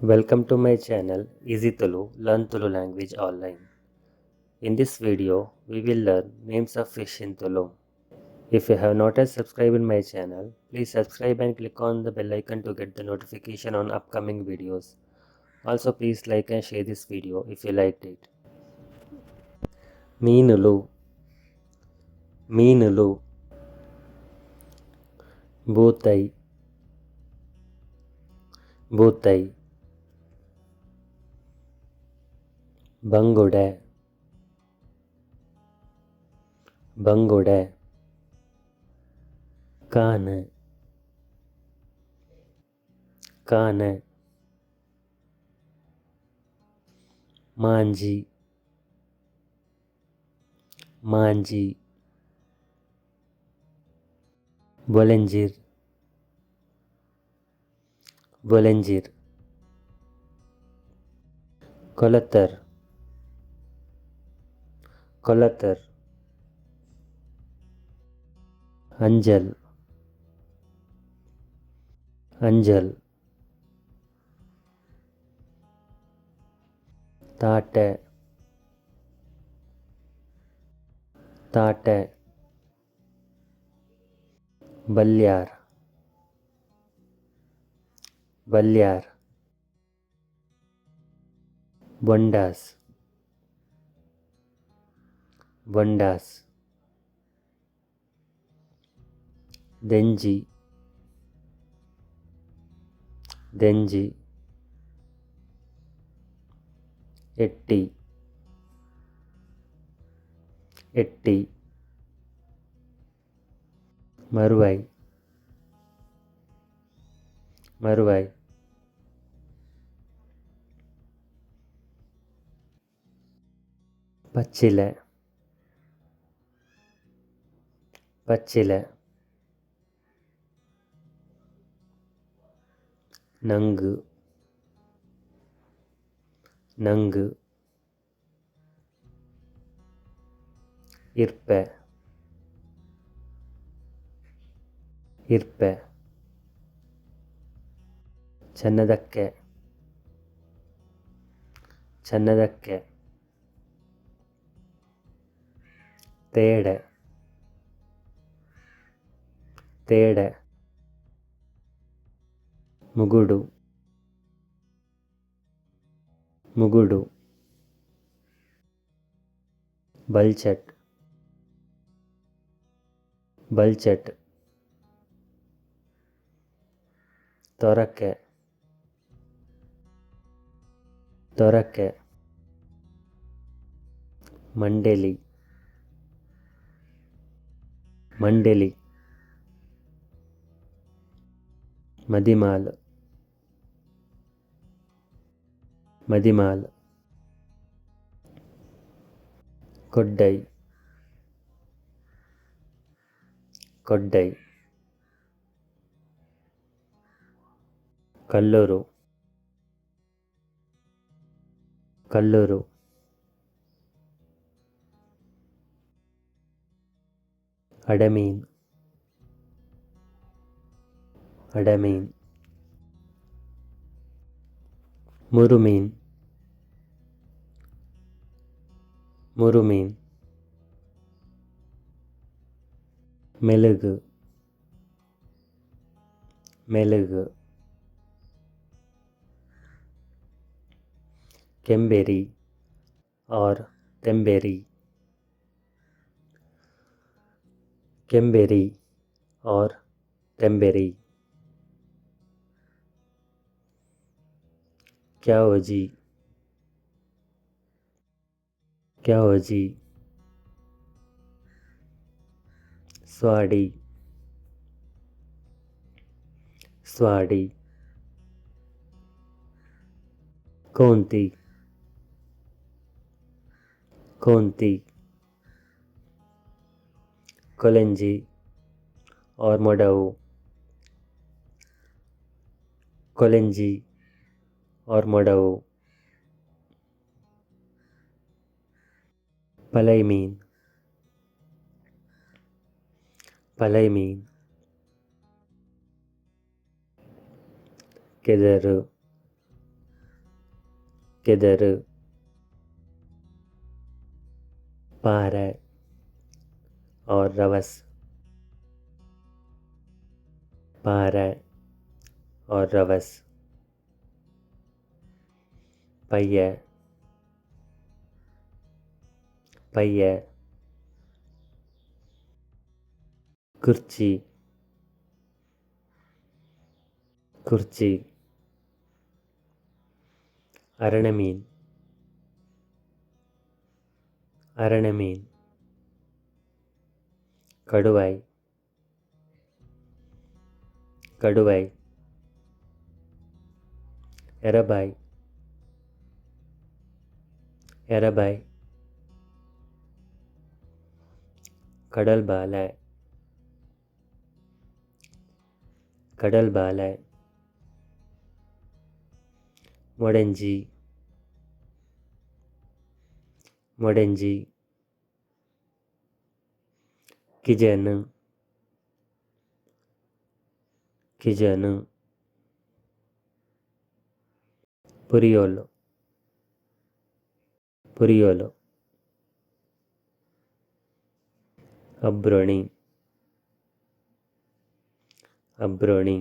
Welcome to my channel Easy Tulu, Learn Tulu Language Online. In this video, we will learn names of fish in Tulu. If you have not yet subscribed in my channel, please subscribe and click on the bell icon to get the notification on upcoming videos. Also, please like and share this video if you liked it. ಮೀನುಲು, ಮೀನುಲು. ಬೂತೈ, ಬೂತೈ. ಬಂಗುಡೆ, ಬಂಗುಡೆ. ಕಾನು, ಕಾನು. ಮಾಂಜಿ, ಮಾಂಜಿ. ಬೊಲೆಂಜಿರ್, ಬೊಲೆಂಜಿರ್. ಕೊಲತರ್, ಕೊಲತರ್. ಅಂಜಲ್, ಅಂಜಲ್. ತಾಟೆ, ತಾಟೆ. ಬಲ್ಯಾರ್, ಬಲ್ಯಾರ್. ಬೊಂಡಾಸ್, ಬೊಂಡಾಸ್. ದೆಂಜಿ, ದೆಂಜಿ. ಎಟ್ಟಿ, ಎಟ್ಟಿ. ಮರುವೈ, ಮರುವೈ. ಪಚ್ಚಿಲೆ, ಪಚ್ಚಿಲೆ. ನಂಗು, ನಂಗು. ಇರ್ಪೆ, ಇರ್ಪೆ. ಚನ್ನದಕ್ಕೆ, ಚನ್ನದಕ್ಕೆ. ತೇಡೆ, ತೇಡೆ. ಮುಗುಡು, ಮುಗುಡು. ಬಲ್ಚಟ್, ಬಲ್ಚಟ್. ತೊರಕೆ, ತೊರಕೆ. ಮಂಡೆಲಿ, ಮಂಡೆಲಿ. ಮದಿಮಾಲ್, ಮದಿಮಾಲ್. ಕೊಡ್ಡೈ, ಕೊಡ್ಡೈ. ಕಲ್ಲೂರು, ಕಲ್ಲೂರು. ಅಡಮೀನ್, ಅಡಮೀನ್. ಮುರುಮೀನ್, ಮುರುಮೀನ್. ಮೆಲುಗು, ಮೆಲುಗು. ಕೆಂಬೆರಿ ಆರ್ ತೆಂಬೆರಿ, ಕೆಂಬೆರಿ ಆರ್ ತೆಂಬೆರಿ. ಕ್ಯಾವಜಿ, ಕ್ಯಾವಜಿ. ಸ್ವಾಡಿ, ಸ್ವಾಡಿ. ಕೋಂತಿ, ಕೋಂತಿ. ಕೊಲೆಂಜಿ ಆರ್ ಮೊಡವು, ಕೊಲೆಂಜಿ ಆರ್ ಮೊಡವು. ಪಲೈಮೀನ್, ಪಲೈಮೀನ್. ಕೆದರು. ಕೆದರು Pare or ರವಸ್ Pare or ರವಸ್ ಪಯ್ಯ ಪಯ್ಯ ಕುರ್ಚಿ ಕುರ್ಚಿ ಅರಣಮೀನ್ ಅರಣಮೀನ್ ಕಡುವೈ ಕಡುವೈ ಎರಬೈ ಎರಬೈ ಕಡಲ್ಬಾಲೆ ಕಡಲ್ಬಾಲೆ ಮೊಡೆಂಜಿ ಮೊಡೆಂಜಿ ಕಿಜನು ಕಿಜನು ಪುರಿಯೋಲು ಪುರಿಯೋಲು ಅಬ್ರೊಣಿ ಅಬ್ರೊಣಿ.